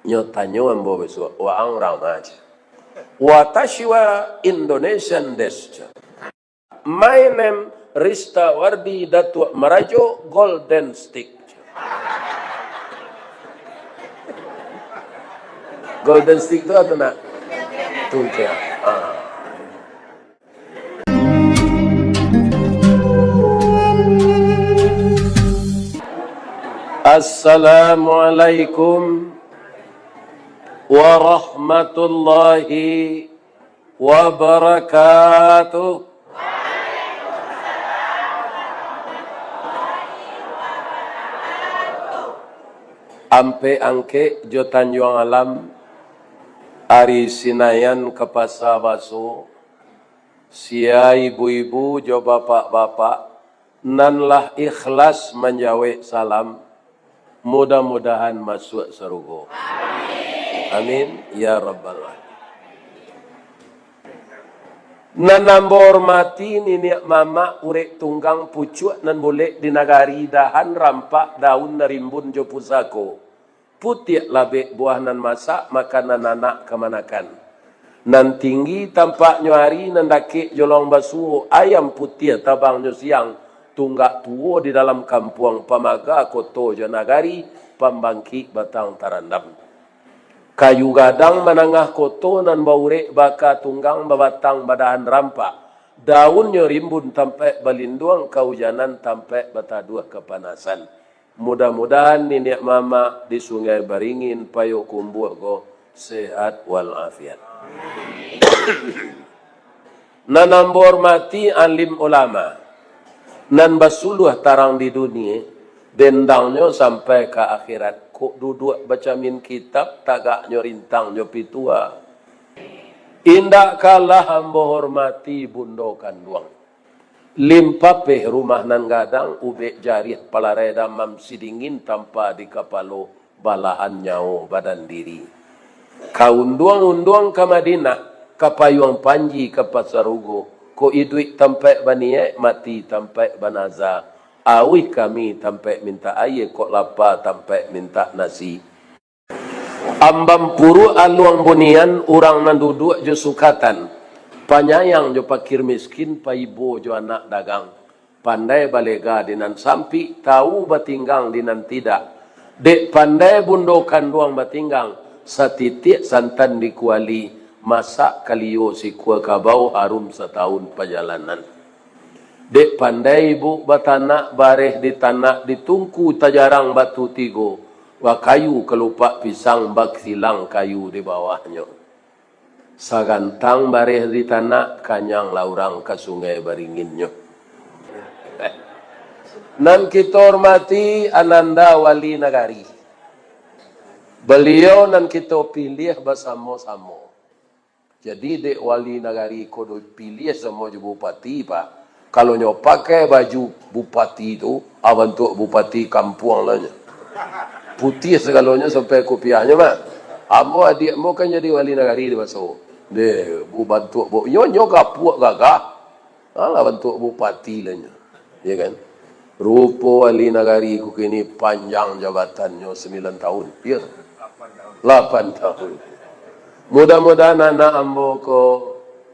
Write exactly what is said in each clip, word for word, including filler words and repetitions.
Nyo tanyo ambo bisuak, "Waang urang ma?" jar. "Watashi wa Indonesian desu," jar. "My name Rista Wardi Datuak Marajo Golden Stick." Golden Stick tu apa, nak? Tu, jar. Ah. Assalamualaikum warahmatullahi wabarakatuh. Ampek Angkek jo Tanjuang Alam, ari Sinayan ka Pasa Baso, sia ibu-ibu jo bapak-bapak, nan lah ikhlas manjawek salam, mudah-mudahan masuak sarugo. Amin, ya rabbal alamin. Nan ambo hormati niniak mamak urek tunggang pucuak nan bulek di nagari, dahan rampak, daun rimbun jo pusako. Putiak labek buah nan masak, makanan anak kamanakan. Nan tinggi tampaknyo ari, nan dakek jolong basuo, ayam putiah tabangnyo siang, tunggak tuo di dalam kampuang, pamaga koto jo nagari, pambangkik batang tarandam. Kayu gadang manangah koto, nan baurek baka tunggang, babatang badahan rampak, daunnyo rimbun tampaik balinduang, kaujanan tampaik bataduah kapanasan. Mudah-mudahan niniak mamak di Sungai Baringin, Payok Kumbuah ko sehat walafiat. Nan ambo hormati alim ulama, nan basuluah tarang di dunie, dendangnyo sampai ka akhirat. Kok duduak bacamin kitab, tagaknyo rintangnyo pitua. Indak kalah ambo hormati bundo kanduang. Limpapeh rumah nan gadang, ubek jariah palarai damam, sidingin tampa di kapalo, balahan nyawo badan diri. Ka unduang-unduang ka Madinah, ka payuang panji ka pasarugo, kok iduik tampaik baniaik, mati tampaik banaza, auih kami tampaik mintak aia, kok lapa tampaik mintak nasi. Ambam puruak aluang bunian, urang nan duduak jo sukatan, panyayang jo pakir miskin, paibo jo anak dagang, pandai balega di nan sampik, tau batinggang di nan tidak. Dek pandai bundo kanduang batinggang, satitiak santan di kuali, masak kalio sikua kabau, harum satahun pajalanan. Dek pandai ibuk batanak, bareh ditanak, ditungku tajarang batu tigo, bakayu kalupak pisang, bakilang kayu di bawahnyo. Sagantang bareh ditanak, kanyanglah urang ka Sungai Baringinnyo. Nan kito hormati Ananda Wali Nagari. Baliau nan kito piliah basamo-samo. Jadi, dek wali nagari ko dipiliah samo jo bupati, Pak. Kalau nyo pakai baju bupati tu, ah, bantuak bupati kampuang lah nyo. Putiah sagalonyo sampai kupiahnyo, Pak. Ambo adiak ambo kan jadi wali nagari di Baso. Deh, bu bantuak bu, nyo, nyo gapuak gagah. Alah, bantuak bupati lah nyo. Ya kan? Rupo wali nagari ko kini panjang jabatannyo sambilan tahun. Ya. Lapan tahun. Mudah-mudahan anak ambo ko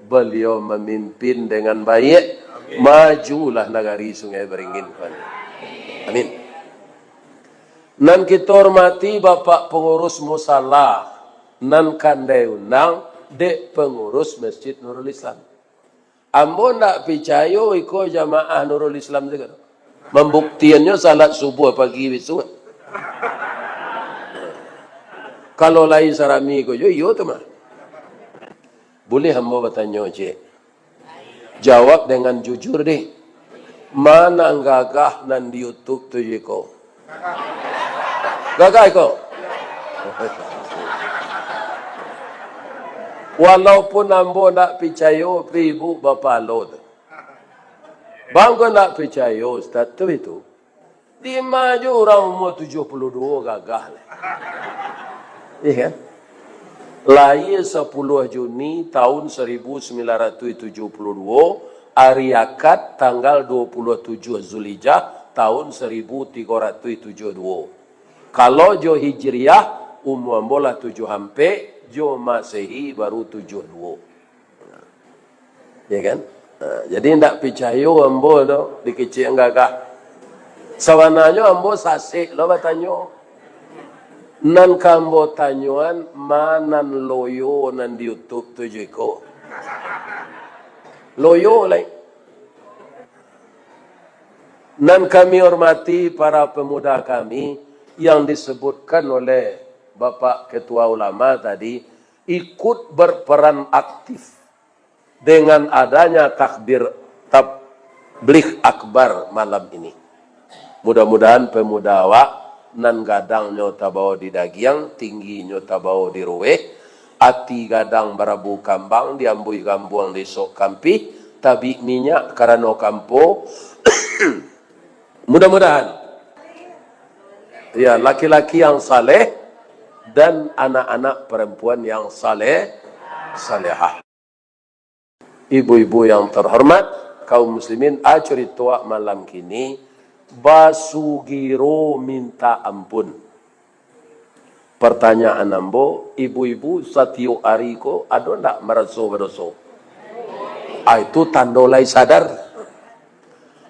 baliau mamimpin dengan baik. Majulah nagari Sungai Baringin ko. Amin. Nan kito hormati Bapak Pangurus Musala, nan kandai undang dek Pangurus Masjid Nurul Islam. Ambo ndak picayo iko jamaah Nurul Islam tu kan. Mambuktiannyo salat subuah pagi bisuak. Kalau lai sarami ko jo, iyo tu mah. Buliah ambo batanyo, Cik? Jawab dengan jujur, deh. Ma nan gagah nan di YouTube tu, Cik, ko? Gagah iko? Walaupun ambo ndak picayo, pi ibu bapalo tu. Bang ko ndak picayo, Ustaz, tu itu. Dima jo urang umua tujuah puluah duo gagah lah. Iya kan? Lahia sapuluah Juni tahun saribu sambilan ratuih tujuah puluah duo, ari Akad tanggal duo puluah tujuah Zulhijjah tahun saribu tigo ratuih tujuah duo. Kalau jo Hijriah, Umua ambo lah tujuah ampek, jo Masehi baru tujuah duo. Ya kan? Ha, jadi ndak picayo ambo tu dikecek gagah. Sabananyo ambo sasek lo batanyo. Nan ka ambo tanyoan, ma nan loyo nan di YouTube tu jo iko? Loyo lai. Nan kami hormati para pemuda kami yang disebutkan oleh Bapak Ketua Ulama tadi, ikut berperan aktif dengan adanya takbir tabligh akbar malam ini. Mudah-mudahan pemuda awak nan gadangnyo tabawo di dagiang, tingginyo tabawo di ruweh, ati gadang barabu kambang, diambuih gambuang di sok kampih, tabik minyak karano kampo. Mudah-mudahan, ya, laki-laki yang saleh dan anak-anak perempuan yang saleh, salehah. Ibu-ibu yang terhormat, kaum muslimin, a curito awak malam kini, basugiro minta ampun. Pertanyaan ambo, ibu-ibu satiok ari ko ado ndak maraso badoso? Ah, itu tando lai sadar.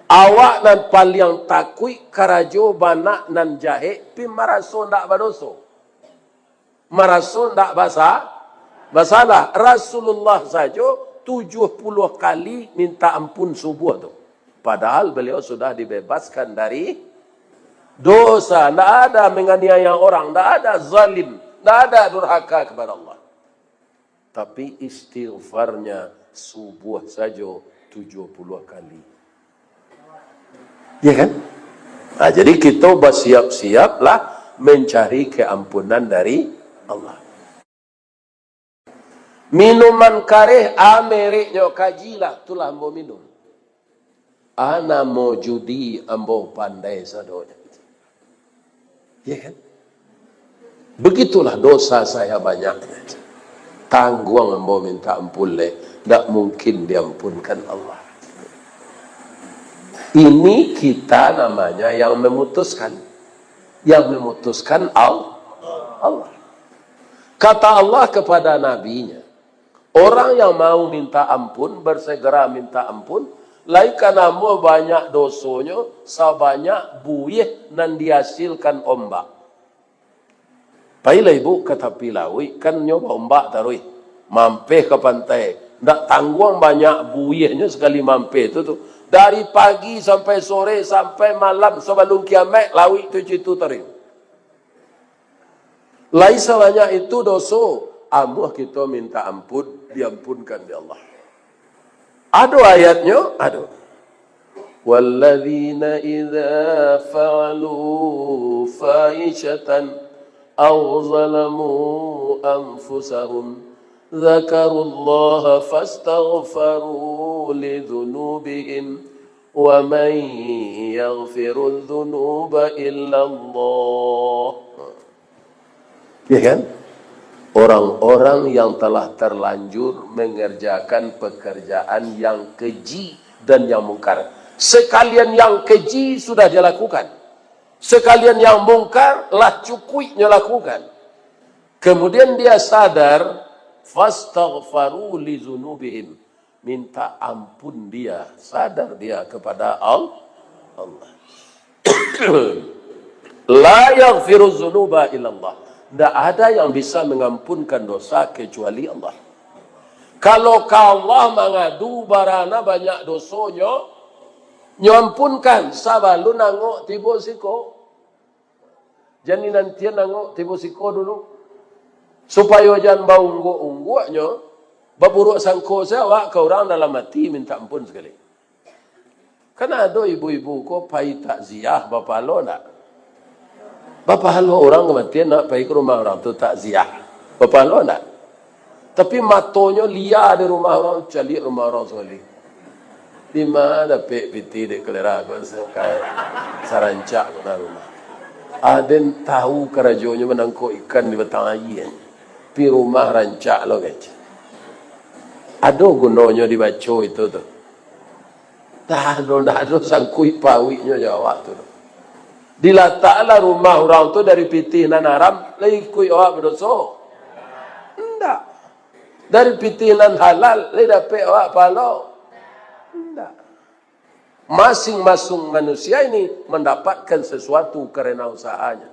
Awak nan paliang takuik karajo banak nan jahek, pi maraso ndak badoso. Maraso ndak basa-, basalah. Rasulullah sajo tujuah puluah kali minta ampun subuah tu. Padahal beliau sudah dibebaskan dari dosa. Ndak ada menganiaya orang, ndak ada zalim, ndak ada durhaka kepada Allah. Tapi istighfarnya subuah sajo tujuah puluah kali. Ya kan? Nah, jadi kita bersiap-siaplah mencari keampunan dari Allah. Minuman kareh, a mereknyo, kajilah, tulah ambo minum. A namo judi, ambo pandai sadonyo. Ya kan? Begitulah dosa saya banyak. Tangguang ambo minta ampun leh. Ndak mungkin diampunkan Allah. Ini kita namanya yang memutuskan. Yang memutuskan Al-, Allah. Kata Allah kepada nabinya, orang yang mau minta ampun, bersegera minta ampun, lai ka namuah banyak dosonyo, sabanyak buih nan dihasilkan ombak. Pailah ibu ka tapi lauik, kan nyo baombak taruih. Mampeh ka pantai. Ndak tangguang banyak buihnyo sakali mampeh tu, tu. Dari pagi sampai sore, sampai malam, sabalum kiamaik, lauik tu citu taruih. Lai sabanyak itu doso, amuah kito minta ampun, diampunkan dek Allah. Ado ayatnyo, ado. Walladzina idza fa'alu fahishatan aw zalamu anfusahum dzakarullaha fastaghfaru lidzunubihim wa man yaghfirudz dzunuba illallah. Ya kan? Orang-orang yang telah terlanjur mengerjakan pekerjaan yang keji dan yang mungkar. Sekalian yang keji sudah dia lakukan. Sekalian yang mungkar lah cukuiknyo lakukan. Kemudian dia sadar, fastaghfaru li dzunubihim. Minta ampun dia, sadar dia kepada Al-, Allah. La yaghfiru dzunuba illallah. Ndak ada yang bisa mengampunkan dosa kecuali Allah. Kalau ka Allah mangadu, barana banyak dosonyo, nyo ampunkan sabalun angok tibo siko. Jan dinantian angok tibo siko dulu. Supayo jan baungguk-ungguaknyo, baburuak sangko se awak ka urang dalam ati minta ampun sakali. Kan ado ibu-ibu ko pai takziah, bapahalo ndak? Bapahalo, urang kamatian nak pai ka rumah urang tu takziah. Bapahalo ndak? Tapi matonyo lia di rumah urang, caliak rumah urang sakali. Di ma dapek pitih dek kalera ko, sarancak ko na rumah. Aden tahu karajonyo manangkok ikan di batang aia. Pi rumah rancak lo, kecek. Ado gunonyo dibaco itu tu? Ndak ado, ndak ado sangkuik pauiknyo jo awak tu. Dilataklah rumah urang tu dari pitih nan haram, lai ikuik awak badoso? Indak. Dari pitih nan halal, lai dapek awak pahalo? Indak. Masing-masing manusia ini mendapatkan sesuatu karena usahanya.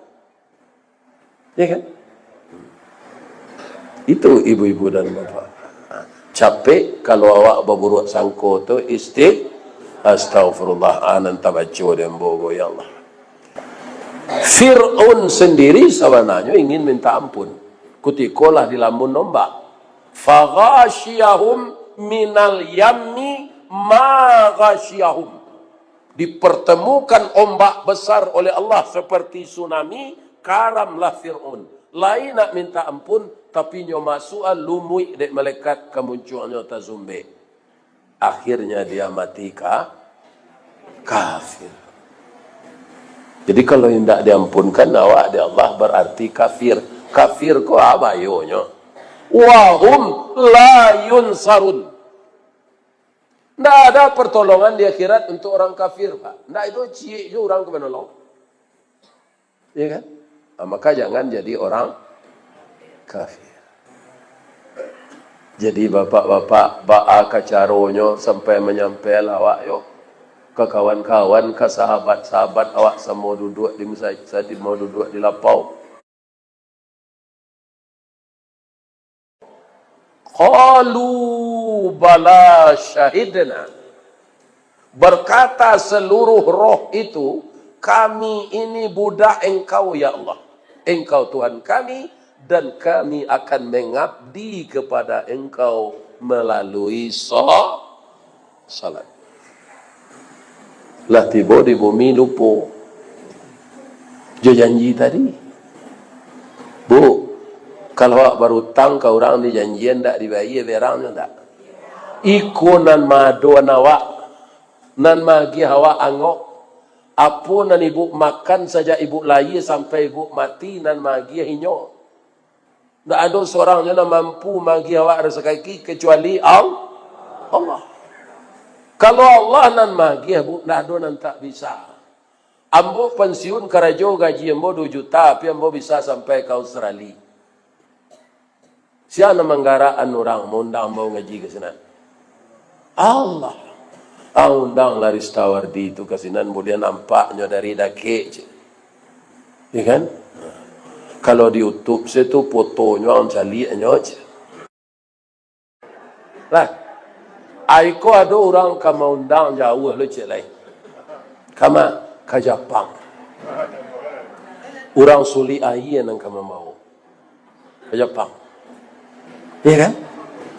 Ya kan? Itu ibu-ibu dan bapak. Capek kalau awak baburuak sangko tu isti-, astagfirullah, ah, nan tabaco di ambo ko, ya Allah. Fir'aun sendiri sabananyo ingin minta ampun. Kutikolah di lambun ombak. Faghashiyahum minal yammi ma ghashiyahum. Dipertemukan ombak besar oleh Allah seperti tsunami, karamlah Fir'aun. Lai nak minta ampun, tapi nyo masuak lumuik dek malaikat ka muncuangnyo tazumbek. Akhirnya dia mati ka-, kafir. Jadi kalau indak diampunkan awak dek Allah, berarti kafir. Kafir ko a bayonyo? Wahum la yunsarun. Ndak ada pertolongan di akhirat untuk orang kafir, Pak. Ndak, itu ciek jo urang ka manolong. Ya kan? Ah, maka jangan jadi orang kafir. Jadi, bapak-bapak, baa ka caronyo sampai manyampai lah awak yo, ka kawan-kawan, ka sahabat-sahabat awak, samo duduak di masajid, samo duduak di lapau. Qalu bala syahidna. Berkata seluruh roh itu, "Kami ini budak Engkau, ya Allah. Engkau Tuhan kami, dan kami akan mengabdi kepada Engkau melalui sa-, salat." Lah tibo di bumi, lupo jo janji tadi. Bu, kalau awak barutang ka urang, dijanjian ndak dibayia, berang nyo ndak? Iko nan maadoan awak, nan maagiah awak angok. Apo nan ibu makan sajak ibu lahia sampai ibu mati, nan maagiah inyo. Ndak ado surang juo nan mampu maagiah awak rasaki, kecuali Al-, Allah. Kalau Allah nan maagiah, Bu, ndak ado nan tak bisa. Ambo pensiun karajo, gaji ambo duo juta, tapi ambo bisa sampai ka Australia. Sia nan manggarakan urang, maundang ambo ngaji ka sinan? Allah. Ah, undanglah Ristawardi tu ka sinan, buliah nampaknyo dari dakek, cek. Ya kan? Kalau di YouTube se tu fotonyo ang caliaknyo, cek. Lah, ai ko ado urang ka maundang jauah lo, cek lai. Kama? Ka Japang. Urang sulik aia nan ka mambawo. Ka Japang. Iya kan?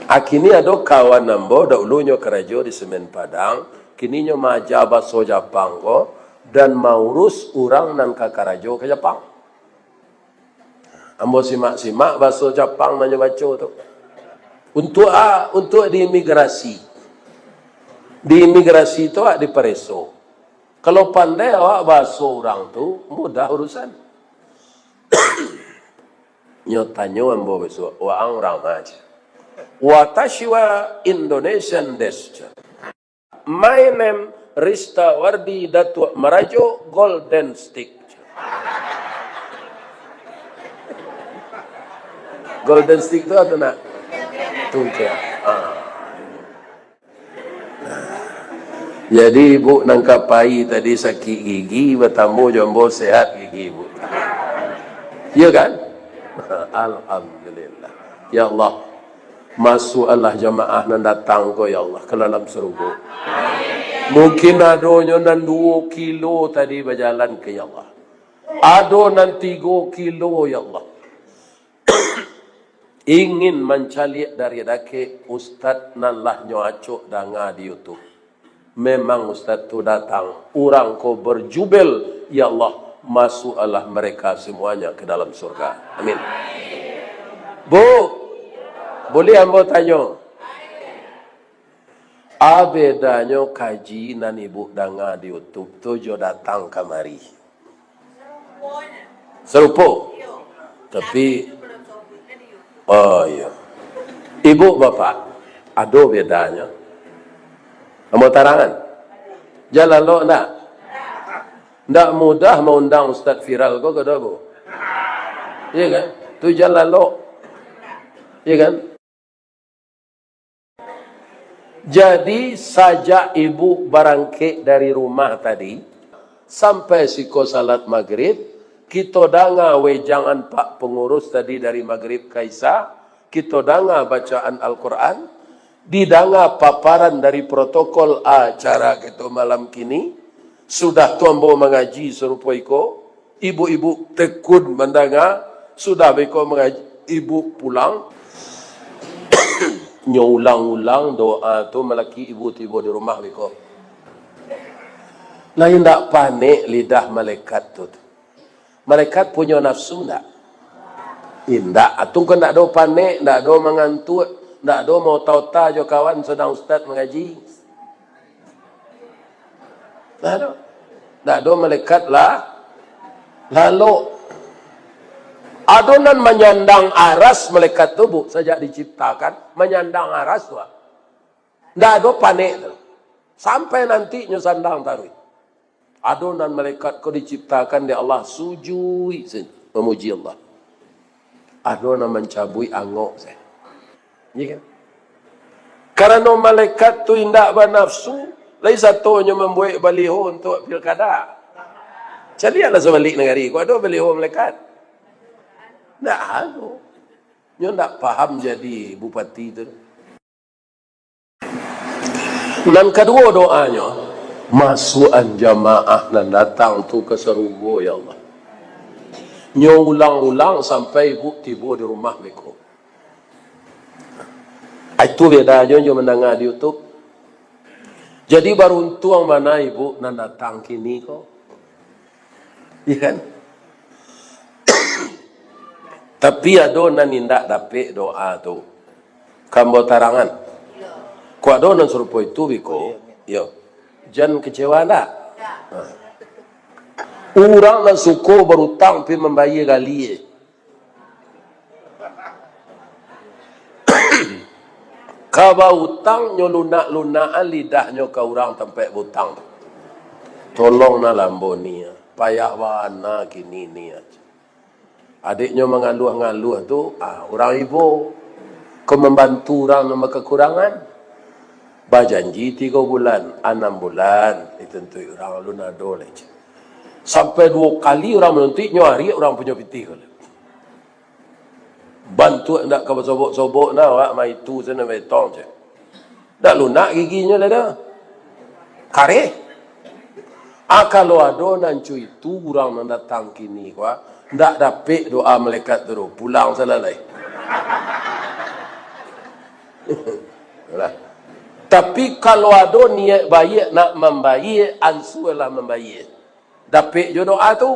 Ah, kini ado kawan ambo, daulunyo karajo di Semen Padang, kininyo maaja baso Japang ko, dan maurus urang nan ka karajo ka Japang. Ambo simak-simak baso Japang nan nyo baco tu. Untuak a-, untuak di imigrasi. Di imigrasi tu awak dipareso. Kalau pandai awak baso urang tu, mudah urusan. Nyo tanyo ambo bisuak, "Waang urang ma?" jar. "Watashi wa Indonesian desu," jar. "My name Ristawardi Datuak Marajo Golden Stick," jar. Golden Stick tu apo nak? Tungkek. Ah. Jadi, ibu nan ka pai tadi sakik gigi, batambo jo ambo sehat gigi ibu. Iya kan? Alhamdulillah. Ya Allah, masuakkanlah jamaah nan datang ko, ya Allah, ka dalam sarugo. Mungkin adonyo nan duo kilo tadi bajalan ka, ya Allah. Ado nan tigo kilo, ya Allah. Ingin mancaliak dari dakek ustaz nan lah nyo acok danga di YouTube. Memang ustaz tu datang, urang ko berjubel, ya Allah, masuakkanlah mereka semuanya ke dalam surga. Amin. Bu, buliah ambo tanyo? A bedanyo kaji nan ibu danga di YouTube tu jo datang kamari? Sarupo. Tapi, oh iyo. Ibu bapak, ado bedanyo? Ambo tarangan. Jan lalok ndak? Ndak mudah maundang Ustaz viral ko, kada, Bu? Iya kan? Tu jan lalok. Iya kan? Jadi, sajak ibu barangkek dari rumah tadi, sampai siko salat magrib, kito danga wejangan Pak Pangurus tadi dari magrib ka isya, kito danga bacaan Al-Quran, didanga paparan dari protokol acara kito malam kini. Sudah tu ambo mangaji sarupo iko, ibu-ibu tekun mandanga, sudah beko mangaji, ibu pulang. Nyo ulang-ulang doa tu, malaki ibu tibo di rumah beko. Lah indak panek lidah malaikat tu. Malaikat punyo nafsu ndak? Indak. Atun kan ndak ado panek, ndak ado mangantuak, ndak ado maota-ota jo kawan sadang ustaz mangaji. Ndak ado. Ndak ado malaikat lah, lalok. Ado nan manyandang aras malaikat tu, Bu, sajak diciptakan, manyandang aras tu, ah. Ndak ado panek tu. Sampai nanti nyo sandang taruih. Ado nan malaikat ko diciptakan dek Allah, sujuik sajo mamuji Allah. Ado nan mancabuik angok sajo. Iya kan? Karano malaikat tu indak banafsu, lai sato nyo mambuek baliho untuak pilkada. Caliaklah sabalik nagari ko, ado baliho malaikat? Ndak ado. Nyo ndak paham jadi bupati tu. Nan kaduo doanyo, masuakan jamaah nan datang tu ka sarugo, ya Allah. Nyo ulang-ulang sampai ibu tibo di rumah beko. Itu bedanyo jo mandanga di YouTube. Jadi baruntuang bana ibu nan datang kini ko. Iya kan? Tapi ado nan indak dapek doa tu. Ka ambo tarangan. Kok ado nan sarupo itu, biko? Yo. Jan kecewa ndak? Ha. Urang nan suko barutang pi mambayia gali, eh. Ka bautang nyo lunak-lunakan lidahnyo ka urang tampek bautang tu. Tolonglah ambo ni, payah bana kini ni. Adiknyo mangaluah-ngaluah tu, ah, urang ibo. Ko mambantu urang nan bakakurangan. Bajanji tigo bulan, anam bulan, dituntuik urang alun ado lai. Sampai duo kali urang manuntuik, nyo ariak urang punyo pitih ko. Bantuak ndak ka basobok-sobok nah, awak maitu sinan betong ceh. Ndak lunak giginyo lai doh. Kareh. Ah, kalau ado nan co itu urang nan datang kini ko, ah, ndak dapek doa malaikat tu doh, pulang salalai. Lah. Tapi kalau ado niaik baiak nak mambaiak, ansualah mambaiak. Dapek jo doa tu.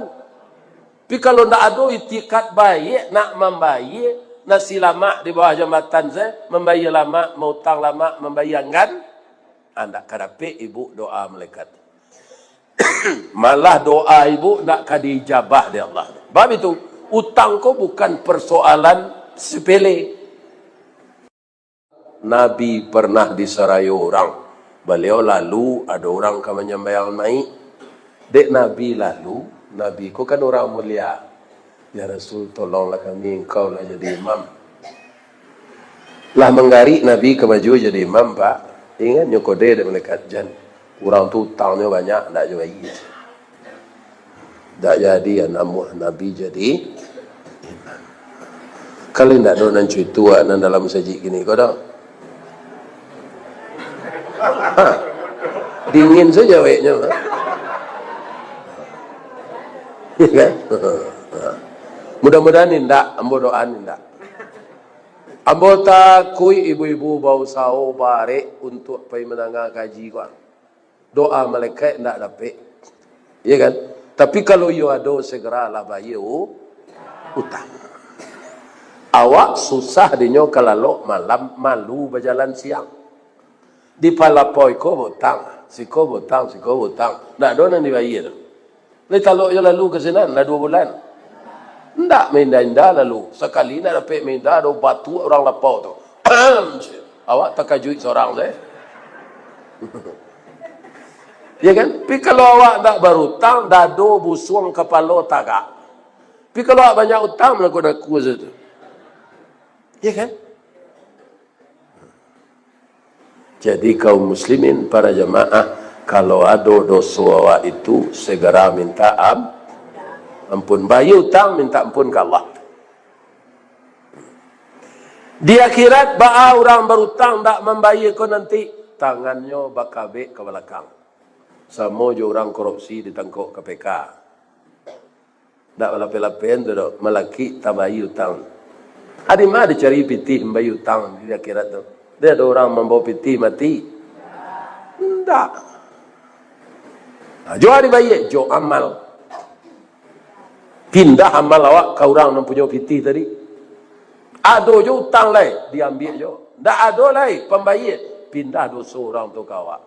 Tapi kalau ndak ado itikad baiak nak mambaiak, nasi lamak di bawah jambatan se, mambaiak lamak, mautang lamak, mambaiak anggan, ah, ndak ka dapek ibu doa malaikat. Malah doa ibu ndak ka diijabah dek Allah. Sebab itu, utang ko bukan persoalan sepele. Nabi pernah disarayo urang. Baliau lalu, ado urang ka manyambayang maik. Dek Nabi lalu, Nabi ko kan urang mulia. "Ya Rasul, tolonglah kami, engkau lah jadi imam." Lah manggarik Nabi ka maju jadi imam, Pak. Ingat nyo kode dek malaikat jan. Urang tu utangnyo banyak, ndak jo bayia. Ndak jadi anak buah Nabi jadi imam. Kalau indak ado nan cuitu nan dalam masajik kini ko doh. Ha. Dingin sajo aweknyo, ha. Iya kan? Mudah-mudahan indak, ambo doaan indak. Ambo takuik ibu-ibu bausaho barek untuak pai mandanga kaji ko. Doa malaikat indak dapek. Iya kan? Tapi kalau iyo ado, segeralah bayia u-, utang. Awak susah dinyo ka lalok malam, malu bajalan siang. Di palapau iko bautang, siko bautang, siko bautang. Ndak ado nan dibayia tu. Lai talok jo lalu ka sinan, lah duo bulan. Ndak mainda-inda lalu. Sakali ndak dapek mainda, ado batuak urang lapau tu. Awak takajuik sorang se. Ya kan? Tapi kalau awak ndak barutang, dado busuang, kapalo tagak. Tapi kalau awak banyak utang, manaku-naku sajo tu. Ya kan? Jadi, kaum muslimin, para jamaah, kalau ado doso awak itu, segera minta am-, ampun. Bayia utang, minta ampun ka Allah. Di akhirat, baa urang barutang ndak mambayia ko nanti, tangannyo bakabek ka balakang. Samo jo urang korupsi ditangkok K P K. Ndak balapeh-lapeh tu doh, malakik tabayia utang. Adi ma dicari pitih mambayia utang di akhirat tu? Ndak ado urang mambawa pitih mati? Ndak. Nah, jo a dibayia? Jo amal. Pindah amal awak ka urang nan punyo pitih tadi. Ado jo utang lai, diambiak jo. Ndak ado lai pambayia, pindah doso urang tu ka awak.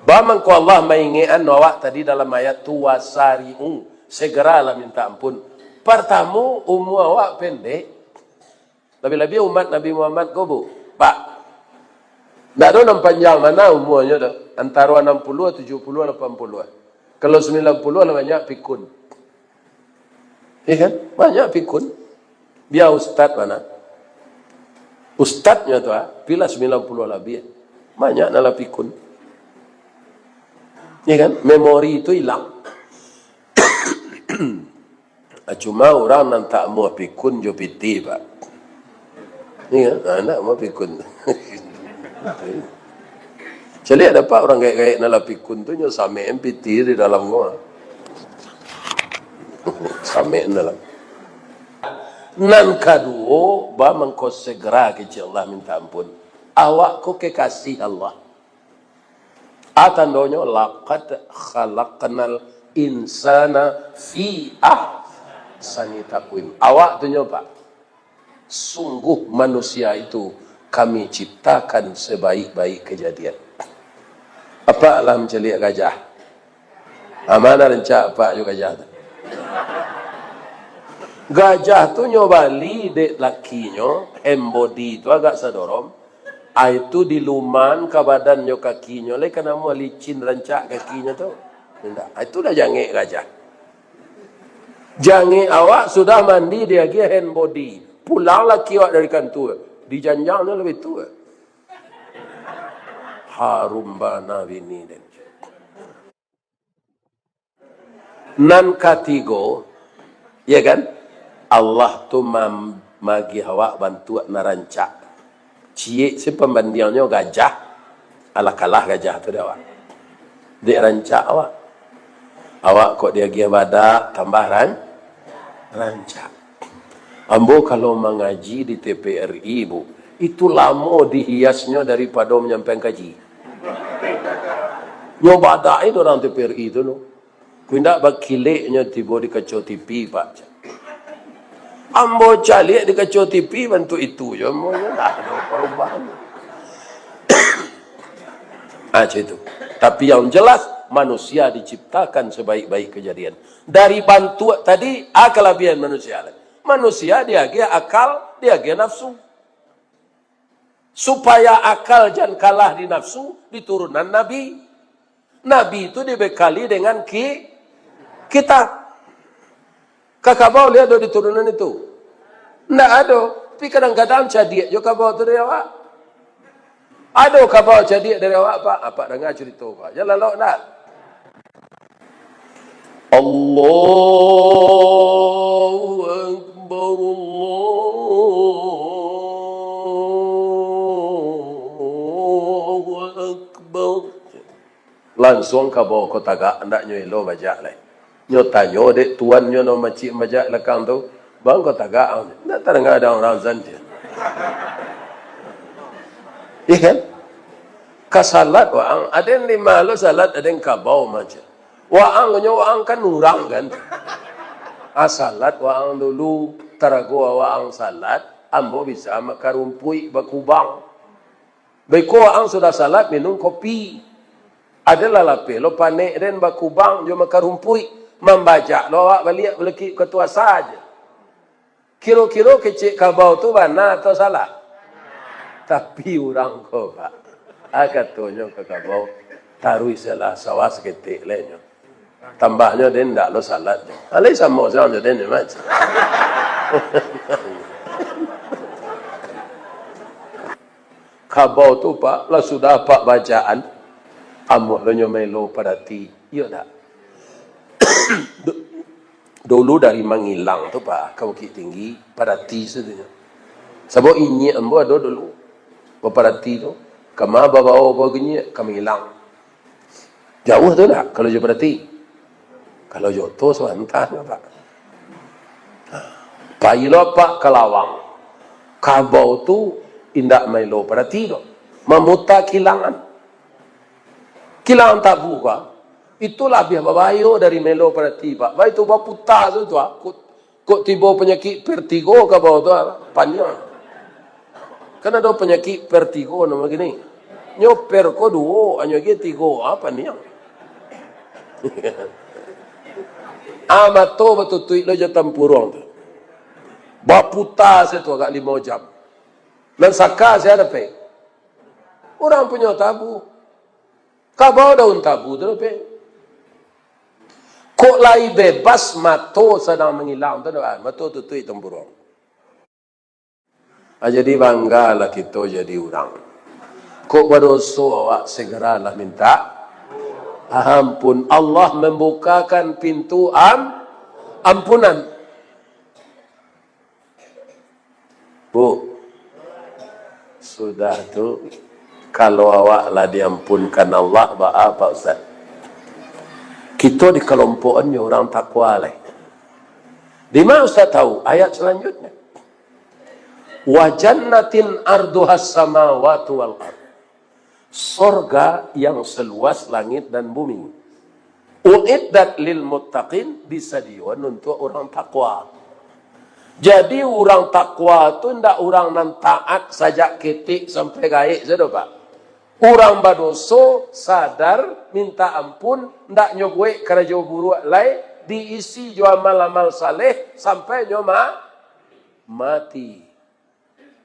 Ba mangko Allah maingekan awak tadi dalam ayat tu, "Wasari'u," segeralah minta ampun. Partamo, umua awak pendek. Labiah-labiah umat Nabi Muhammad ko, Bu. Pak, ndak ado nan panjang bana umuanyo tu. Antaro anam puluah, tujuah puluah, lapan puluah. Kalau sambilan puluah lah banyak pikun. Iya kan? Banyak pikun. Bia ustad bana. Ustadnyo tu, ah, pilah sambilan puluah labiah. Banyak nan lah pikun. Iya kan? Memori tu ilang. Ah, cuma urang nan tak amuah pikun jo pitih, Pak. Iya, ah, ndak amuah pikun. Caliak dapek urang gaek-gaek nan lah pikun tu, nyo samekan pitih di dalam ko. Samekan dalam. Nan kaduo, ba mangko segera kecek Allah minta ampun. Awak ko kekasih Allah. A tandonyo, "Laqad khalaqnal insana fi ahsani taqwim." Awak tu nyo, Pak. Sungguh manusia itu Kami ciptakan sebaik-baik kejadian. Apak lah mancaliak gajah. A, ma nan rancak apak jo gajah tu? Gajah tu nyo bali dek lakinyo, hand body tu agak sadorong. Ai tu diluman ka badan jo kakinyo, lai ka namuah licin rancak kakinyo tu. Indak. Ai tu lah jangek gajah. Jangek awak sudah mandi diagiah hand body. Pulang laki awak dari kantua, dijanjang nyo labiah tu. Harum bana bini den. Nan katigo, ya kan? Allah tu mam-, magiah awak bantuak nan rancak. Ciek se pambandiangnyo gajah, alah kalah gajah tu dek awak. Dek rancak awak. Awak kok diagiah badak, tambah ran-, rancak. Ambo kalau mangaji di T P R I, Bu, itu lamo dihiasnyo daripado manyampaian kaji. Nyo badak itu urang T P R I tu, no. Kok indak bakileknyo tibo di kaco T V, Pak. Ambo caliak di kaco T V bantuak itu jo, ambo nyo ndak ado parubahan. Ah, macam itu. Tapi yang jelas, manusia diciptakan sebaik-baik kejadian. Dari bantuak tadi, a kalabiahan manusia. Manusia diagiah akal, diagiah nafsu. Supaya akal jan kalah di nafsu, diturunan Nabi. Nabi tu dibekali dengan ki-, kitab. Ka kabau lai ado diturunan itu? Ndak ado. Tapi kadang-kadang cadiak jo kabau tu dari awak. Ado kabau cadiak dari awak, Pak? Apak danga carito, Pak. Jan lalok ndak? Allahu Akbar, Allahu Akbar. Lansuang kabau ko tagak, andaknyo elo bajak lai. Nyo tanyo dek tuannyo nan macik bajak lakang tu, "Bang, ko tagak ang?" "Ndak tadanga ado urang azan," jar. Iya kan? Ka salat waang, aden di ma lo salat, aden kabau macam. Waang nyo, waang kan urang kan. A, salat waang dulu, tarago waang salat, ambo bisa makan rumpuik bakubang. Beko waang sudah salat minum kopi. Aden lah lapeh lo panek den bakubang jo makan rumpuik. Mambajak lo awak baliak balekik ka tu asa aja. Kiro-kiro kecek kabau tu bana atau salah? Tapi urang ko, Pak. A, katonyo ka kabau. Taruih salah sawah saketek lai nyo. Tambahnyo den ndak lo salat nyo. Alai samo sajo den nyo, Mas. Kabau tu, Pak, lah sudah, Pak, bacaan. Amuah lo nyo maelo padati. Iyo ndak? Du-, dulu dari Mangilang tu, Pak, ka Bukittinggi, padati sajo nyo. Sabab inyiak ambo ado dulu. Bapadati tu. Kama babao baginyiak, ka Mangilang. Jauah tu ndak, kalau jo padati? Kalau jo oto, sabanta, Pak. Pai lo, Pak, ka lawang. Kabau tu indak maelo padati doh. Mamuta kilangan. Kilangan tabu, Pak. Itu labiah babahayo dari maelo padati, Pak. Baik tu baputa tu, tu, Pak. Kok tibo panyakik vertigo kabau tu, ah, paniang. Kan ado panyakik vertigo namo kini. Nyo ver ko duo, anyo agi tigo, ah, paniang. Ah, mato batutuik lo jo tampuruang tu. Baputa sajo tu agak limo jam. Nan saka sia dapek? Urang punyo tabu. Kabau daun tabu tu dapek. Kok lai bebas mato sadang Mangilang tu, ah, mato tutuik tampuruang. Ah, jadi banggalah kito jadi urang. Kok badoso awak, segeralah minta ampun. Allah membukakan pintu am-, ampunan. Bu, sudah tu, kalau awak lah diampunkan Allah, baa, Pak Ustaz? Kito di kalompokan jo urang takwa lai. Di ma Ustaz tahu? Ayat selanjutnya. "Wa jannatin arduhas samawati wal ard." Sorga yang seluas langit dan bumi. "Uiddat lil muttaqin", disadiyoan untuak urang takwa. Jadi, urang takwa tu ndak urang nan taat sajak ketek sampai gaek sajo, Pak. Urang badoso, sadar, minta ampun, ndak nyo buek karajo buruak lai, diisi jo amal-amal saleh, sampai nyo ma-, mati.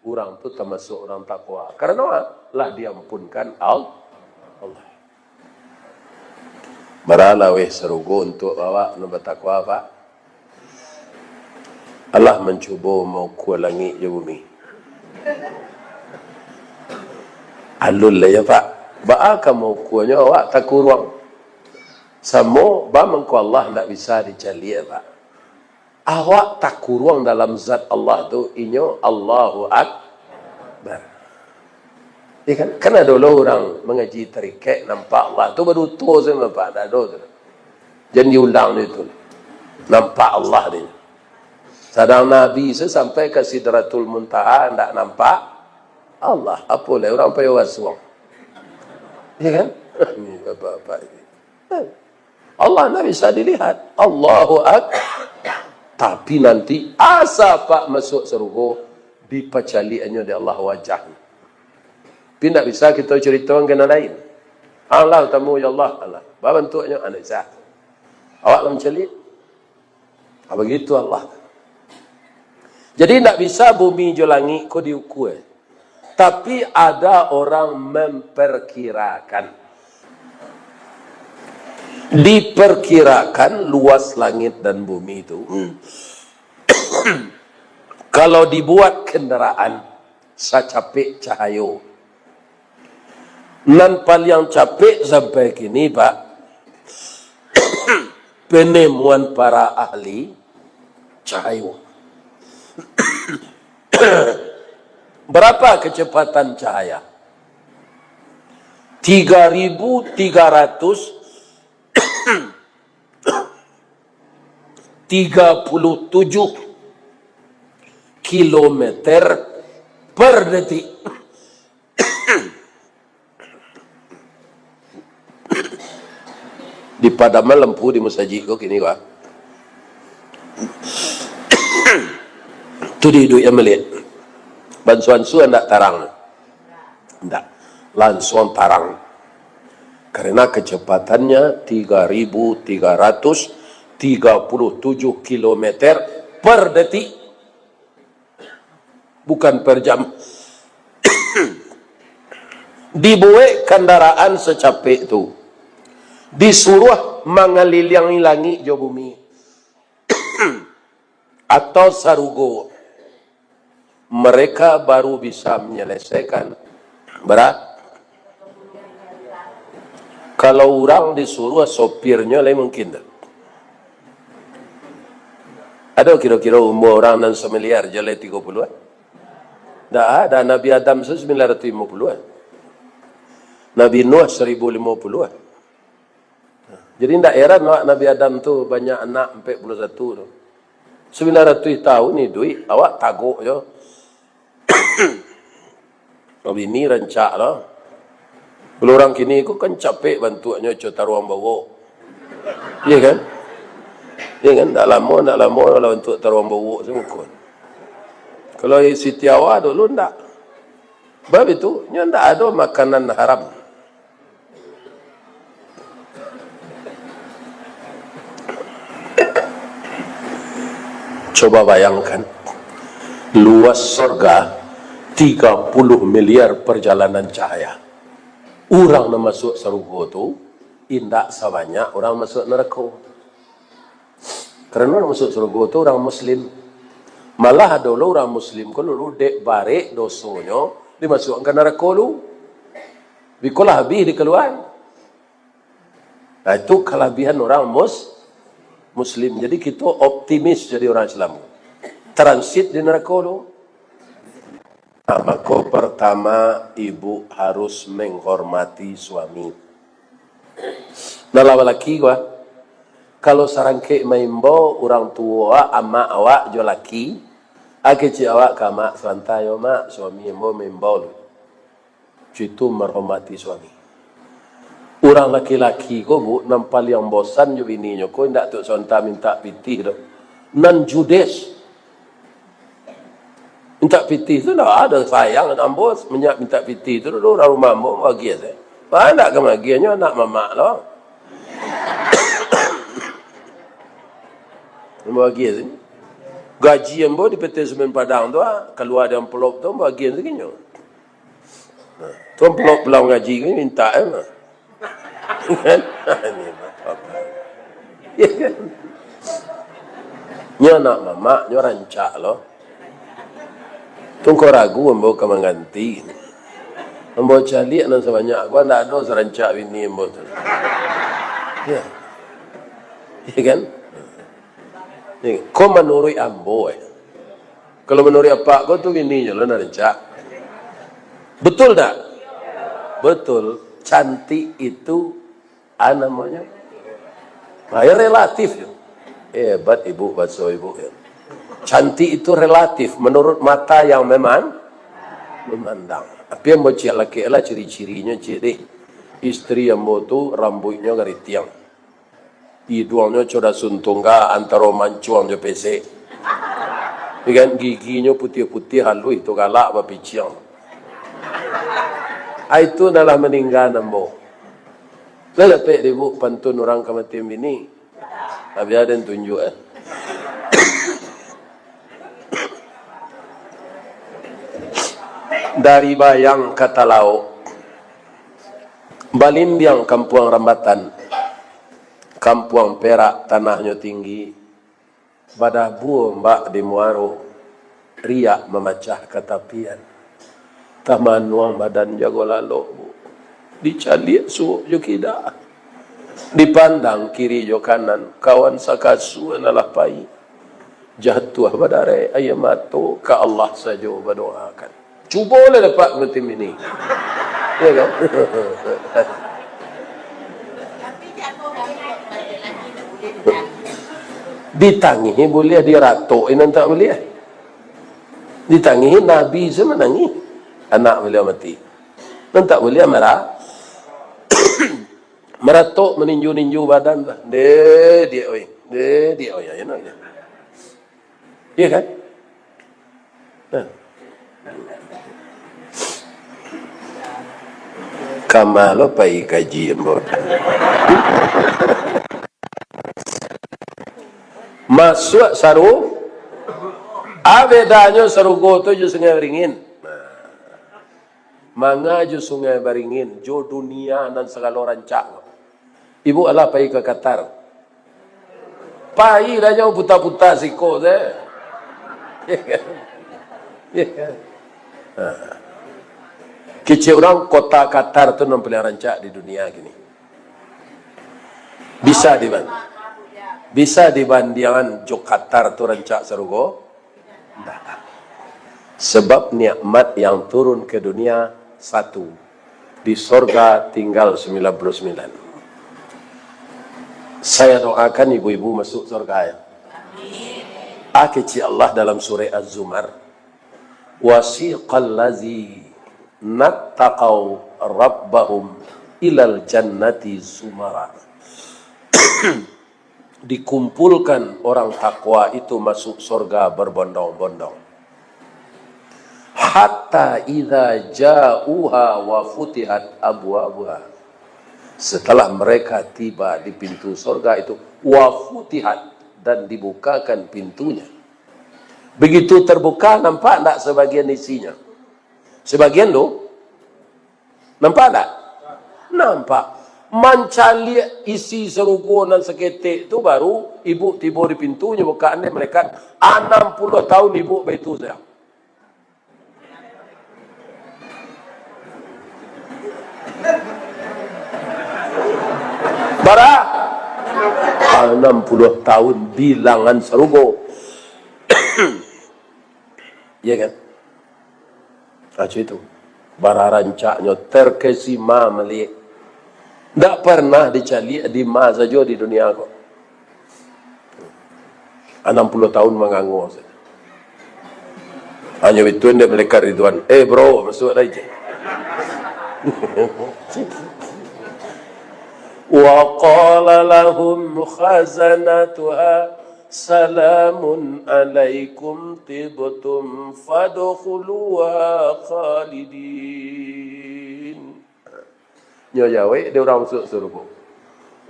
Urang tu tamasuak urang takwa. Karano lah diampunkan Al-, Allah. Baralah weh sarugo untuak awak nan batakwa, Pak. Allah mancubo maukua langik jo bumi. Alun lah yo, Pak. Baa ka maukuanyo awak takuruang? Samo bamangko Allah ndak bisa dicaliak, Pak. Awak takuruang dalam zat Allah tu, inyo Allahu Akbar. Ya kan? Kan ado lo urang mangaji tarikek, nampak Allah tu baduto sajo, nampak, ndak ado tu. Jan diulang itu. Nampak Allah ni. Sadang Nabi se sampai ka Sidratul Muntaha, ndak nampak Allah. Apo lai urang payo basuang. Ya kan? Ni bapak-bapak ini. Allah ndak bisa dilihat. Allahu Ak-, tapi nanti asa Pak masuak sarugo, dipacaliaknyo dek Allah wajah. Tapi ndak bisa kito caritokan ka nan lain. Allah tamu, ya Allah, Allah. Babantuaknyo, ah, ndak bisa. Awak lah mancaliak. Ah, begitu Allah. Jadi, ndak bisa bumi jo langik ko diukua. Tapi, ada orang memperkirakan. Diperkirakan luas langit dan bumi itu, kalau dibuat kendaraan sacapek cahayo, nan paliang capek sampai kini, Pak, penemuan para ahli cahayo. Berapa kecepatan cahaya? Tiga ribu tiga ratus tiga puluh tujuh kilometer per detik. Dipadaman lampu di masajik ko kini, Pak. Tu di iduik yang melihat. Bansuansu ndak tarang. Ndak. Lansuang tarang. Karena kecepatannya tiga ribu tiga ratus tiga puluh tujuh kilometer per detik. Bukan per jam. Dibuek kandaraan sacapek tu. Disuruah mangaliliangi langik jo bumi, atau sarugo, mereka baru bisa menyelesaikan. Bara? Kalau urang disuruah sopirnyo lai mungkin tu. Ado kiro-kiro umua urang nan samiliar jo lai tigo puluah? Ndak ada. Nabi Adam tu sambilan ratuih limo puluah. Nabi Nuh saribu limo puluah. Jadi, ndak heran awak Nabi Adam tu banyak anak ampek puluah satu tu. Sambilan ratuih tahun iduik, awak tagok jo. Bini rancak lah. Kalau urang kini ko kan capek bantuaknyo, co taruang bawok. Iya kan? Iya kan? Ndak lamo, ndak lamo lah bantuak taruang bawok tu muko. Kalau Siti Hawa dulu ndak. Sebab itu, nyo ndak ado makanan haram. Coba bayangkan, luas sorga tiga puluh miliar perjalanan cahaya. Urang nan masuak sarugo tu indak sabanyak urang masuak narako. Karano urang masuak sarugo tu urang muslim. Malah ado lo urang muslim ko dulu dek barek dosonyo dimasuakkan ka narako lu. Bikolah habih dikaluaan. Nah, itu kalabihan urang mus-, muslim. Jadi, kito optimis jadi urang Islam. Transit di narako tu. Nah, mako pertama, ibu harus menghormati suami. Nah, lah balaki ko, ah. Kalau sarangkek maimbau urang tuo awak, amak awak jo laki, ah, kecek awak ka amak, "Sabanta yo, Mak, suami ambo maimbau lu." Itu menghormati suami. Urang laki-laki ko, Bu, nan paliang bosan jo bininyo ko, indak tu sabanta mintak pitih doh. Nan judes. Mintak pitih tu ndak ado sayang, ambo mintak pitih tu dulu urang rumah ambo magiah se. Bah, ndak ka magiahnyo anak mamak lo. Magiah se. Gaji ambo di P T Semen Padang tu, ah, kalua di amplop tu, ambo agiah saginyo. Nah, tu amplop pulang gaji ko mintak, eh, mah. Kan? Ini mah, apa? Ya kan? Nyo anak mamak, nyo rancak lo. Tu ko ragu ambo ka mangganti. Ambo caliak nan sabanyak ko, ndak ado sarancak bini ambo tu. Ya. Ya kan? Ni, ko manuruik ambo, eh. Kalau manuruik apak ko tu bininyo lah nan rancak. Betul tak? Betul. Cantik itu, ah, namonyo, nah, ya relatif yo. Hebat ibu, baso ibu yo. Cantik itu relatif menurut mata yang meman-, memandang. Tapi ambo ciek lakek lah ciri-cirinyo ciek deh. Isteri ambo tu rambuiknyo garitiang. Iduangnyo coda suntungga antaro mancuang jo pesek. Ikan giginyo putiah-putiah haluih tu galak bapiciang. Ai tu nan lah maningga ambo. Lah dapek dek ibu pantun urang kamatian bini. Tapi ado nan tunjuak, eh. Dari Bayang ka Talaok. Balimbiang kampuang rambatan. Kampuang Perak tanahnyo tinggi, badabua ombak di muaro, riak mamacah ka tapian. Tamanuang badan jago lalok, Bu. Dicaliak suok jo kida. Dipandang kiri jo kanan, kawan sakasua nan lah pai. Jatuah badarek aia mato, ka Allah sajo badoakan. Cubolah dapek kamatian bini. Ya kan? Ditangihi buliah, diratok nan tak buliah. Ditangihi, Nabi se manangih anak baliau mati. Nan tak buliah mara-, maratok, maninju-ninju badan lah. Deh, diak oi. Deh, diak oi. Ayo, nak. Iya kan? Nah. Kama lo pai kaji ambo. Masuak saru-, a bedanyo sarugo tu jo Sungai Beringin. Nah. Manga jo Sungai Baringin, jo dunia nan sagalo rancak. Ibu alah pai ka Qatar. Pai lah, jangan puta-puta siko se. Ya kan? Ya kan? Ha. Kecek urang, kota Qatar tu nan paliang rancak di dunia kini. Bisa diban-, bisa dibandiangan jo Qatar tu rancak sarugo? Ndak. Sebab nikmat yang turun ke dunia satu, di sorga tinggal sembilan puluh sembilan. Saya doakan ibu-ibu masuk sorga, ya. Ah, kecek Allah dalam surah Az-Zumar, "Wasiqal lazina taqau rabbahum ilal jannati zumara." Dikumpulkan orang takwa itu masuk sorga berbondong-bondong. "Hatta idza ja'uha wa futihat abwabuha." Setelah mereka tiba di pintu sorga itu, "wa futihat," dan dibukakan pintunya. Begitu terbuka, nampak ndak sebagian isinya? Sebagian tu. Nampak tak? Nampak. Mancaliak isi sarugo nan saketek tu, baru ibu tibo di pintu, nyo bukaan dek malaikat. Anam puluah tahun ibu baitu sajo. Bara? Anam puluah tahun bilangan sarugo. Ya kan? Macam itu. Bara rancaknyo, terkesima maliek. Ndak pernah dicaliak di ma sajo di dunia ko. Anam puluah tahun mangango sajo. Hanyo itu dek malaikat Ridwan. "Eh, bro, masuak lai je." "Wa qala lahum khazanatuha, salamun alaikum tibtum fadkhuluha khalidin." Nyo jawek dek urang masuak sarugo.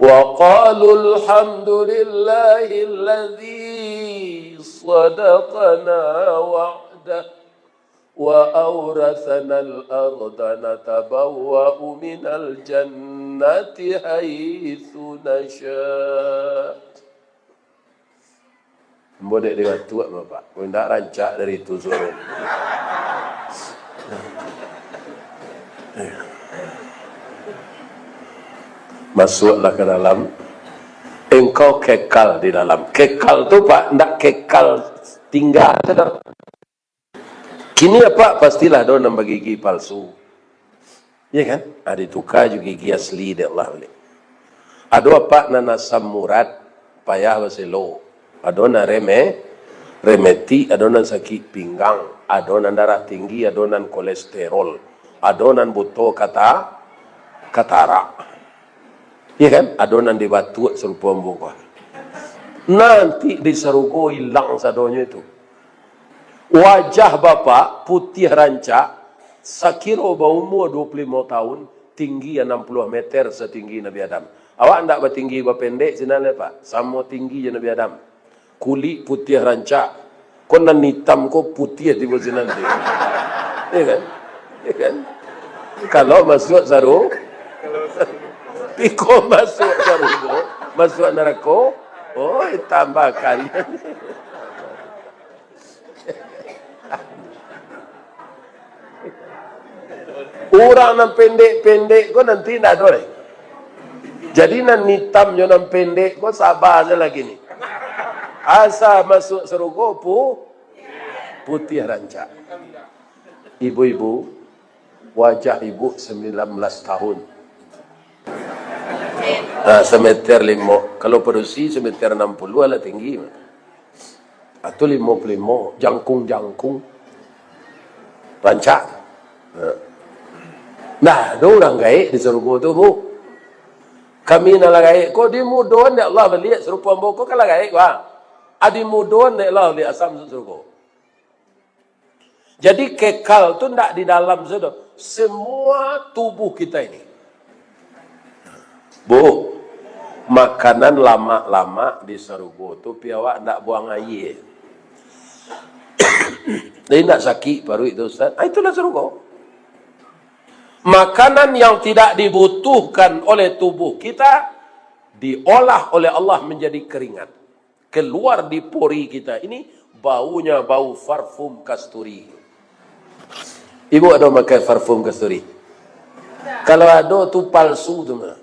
"Wa qalu alhamdulillahilladzi sadaqana wa'dah wa auratsanal arda natabawwa'u minal jannati haitsu nasya'." Ambo dek dibatuak, Bapak. Kok indak rancak dari itu suaro. Masuaklah ke dalam. Engkau kekal di dalam. Kekal tu, Pak, ndak kekal tingga tu doh. Kini apak pastilah ado nan bagigi palsu. Ya kan? Ah, dituka jo gigi asli dek Allah baliak. Ado apak nan asam urat, payah baselo. Ado nan reme-, remetik, ado nan sakik pinggang, ado nan darah tinggi, ado nan kolesterol, ado nan buto kata-, katarak. Ya kan? Ado nan dibatuak sarupo ambo ko. Nanti di sarugo ilang sadonyo itu. Wajah Bapak putiah rancak, sakiro baumua dua puluh limo tahun, tinggi anam puluah meter satinggi Nabi Adam. Awak ndak batinggi bapendek sinan lai, Pak. Samo tinggi jo Nabi Adam. Kulik putiah rancak. Ko nan itam ko putiah tibo sinan tu. Ya kan? Ya kan? Kalau masuak saru-, iko masuak sarugo, masuak narako, oi, tambah kali. Urang nan pendek-pendek ko nanti ndak ado lai. Jadi nan itam jo nan pendek ko saba se lagi ni. Asa masuak sarugo pu-, putiah rancak. Ibu-ibu, wajah ibu sembilan belas tahun. Nah, semeter limo. Kalau padusi semeter enam puluh lah tinggi. Atau limo puluh limo, jangkung-jangkung. Rancak. Nah, ado urang gaek di sarugo tu, Bu. Kami nan lah gaek ko dimudoan dek Allah baliak, sarupo ambo ko kan lah gaek, Bang. Ah, dimudoan dek Allah baliak asa masuak sarugo. Jadi, kekal tu ndak di dalam sajo. Semua tubuh kita ini. Bu, makanan lamak-lamak di sarugo tu, pi awak ndak buang aia. Jadi, ndak sakik paruik tu, Ustaz. Ah, itulah sarugo. Makanan yang tidak dibutuhkan oleh tubuh kita, diolah oleh Allah menjadi keringat, keluar di pori kita ini, baunya bau parfum kasturi. Ibu ado makai parfum kasturi? Kalau ado, tu palsu tu mah.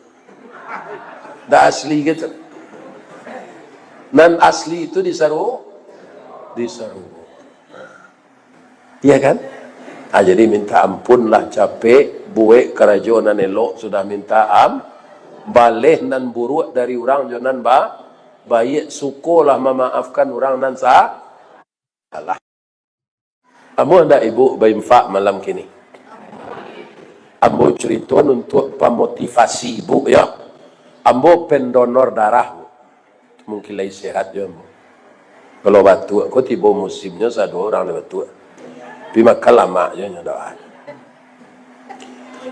Ndak asli gitu. Nan asli itu disaru-, disaru. Iya kan? Ah, jadi minta ampun lah, capek, buek karajo nan elok sudah minta am-, baleh nan buruak dari urang jo nan ba-, baiak, sukolah mamaafkan urang nan sa-, salah. Amuah ndak ibu bainfak malam kini? Ambo curito untuak pamotivasi ibu, yo. Ambo pendonor darah, Bu. Mungkin lai sehat jo ambo. Kalau batuak ko tibo musimnyo, sado urang lah batuak. Tapi makan lamak jo nyo doh.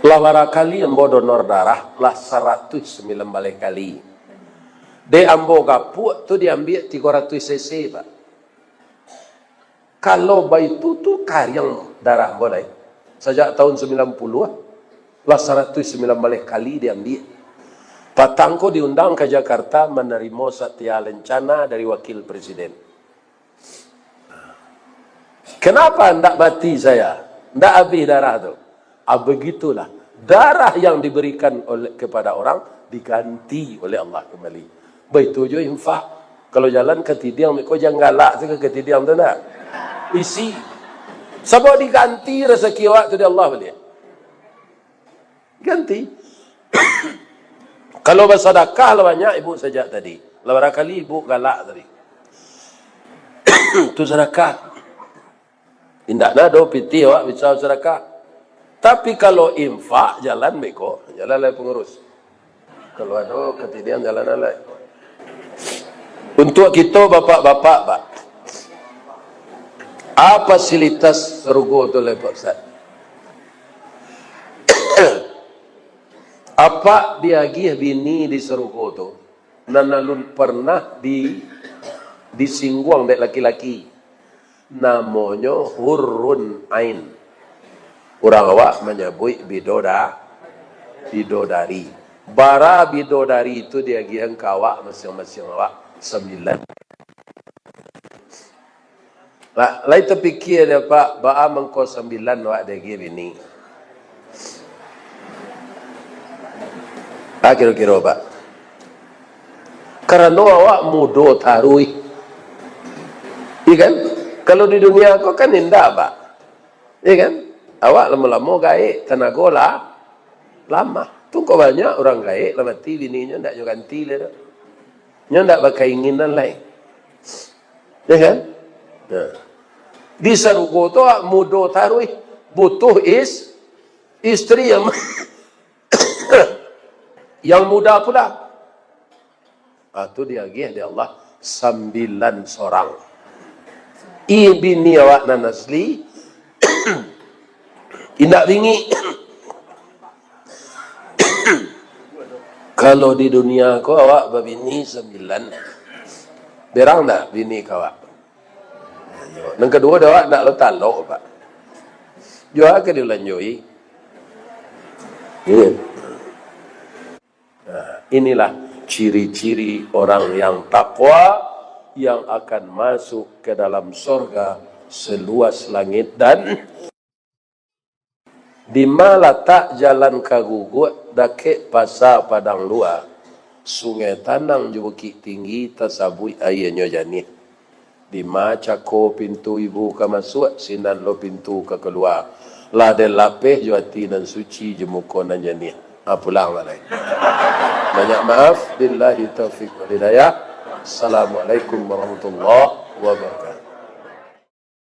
Lah bara kali ambo donor darah, lah saratuih sambilan baleh kali. Dek ambo gapuak tu diambiak tigo ratuih cc, Pak. Kalau baitu tu kariang darah ambo lai. Sajak tahun sambilan puluah, lah saratuih sambilan baleh kali diambiak. Patang ko diundang ka Jakarta manarimo satya lencana dari wakil presiden. Kenapa ndak mati saya? Ndak abih darah tu? Ah, begitulah. Darah yang diberikan oleh, kepada orang, diganti oleh Allah kembali. Baitu jo infak. Kalau jalan katidiang, ko jan galak tu ka katidiang tu ndak? Isi. Sabab diganti rasaki awak tu dek Allah baliak. Ganti. Kalau basadakah lah banyak ibu sajak tadi. Lah bara kali ibu galak tadi. Tu sadakah. Indak nado pitih awak bisa sadakah. Tapi kalau infak, jalan beko. Jalan lai pangurus. Kalau ado katidiang, jalan lai. Untuak kito bapak-bapak, Pak. A fasilitas sarugo tu lai, Pak Ustaz? Apak diagiah bini di sarugo tu, nan alun parnah di-, disingguang dek laki-laki. Namonyo hurun ain. Urang awak manyabuik bidoda-, bidodari. Bara bidodari tu diagiahan ka awak masiang-masiang awak? Sambilan. Lah, lai tapikia dek Apak, baa mangko sambilan awak diagiah bini? Ah, kiro-kiro, Pak. Karano awak mudo taruih. Iya kan? Kalau di dunia ko kan indak, Pak. Iya kan? Awak lamo-lamo gaek, tanago lah lamah. Tu ko banyak urang gaek lah mati, bininyo ndak nyo ganti lai tu. Nyo ndak bakainginan lai. Iya kan? Nah. Di sarugo tu awak mudo taruih, butuh is-, istri yang yang muda pula. Ah, tu diagiah dek Allah sambilan sorang. Ih, bini awak nan asli, indak bingik. Kalau di dunia ko awak babini sambilan, berang ndak bini ka awak? Nan kaduo, dek awak ndak lo talok, Pak. Jua ka dilanjoi. Iya. Nah, inilah ciri-ciri orang yang takwa yang akan masuk ke dalam sorga seluas langit dan Dima latak jalan ka Guguak, dakek Pasa Padang Lua, Sungai Tanang jo Bukik Tinggi, tasabuik aianyo janiah. Dima cako pintu ibu ka masuak, sinan lo pintu ka kalua. Lah den lapeh jo ati nan suci, jo muko nan janiah. Ha, pulang lah lai. Banyak maaf. Billahi taufiq wal hidayah. Assalamualaikum warahmatullahi wabarakatuh.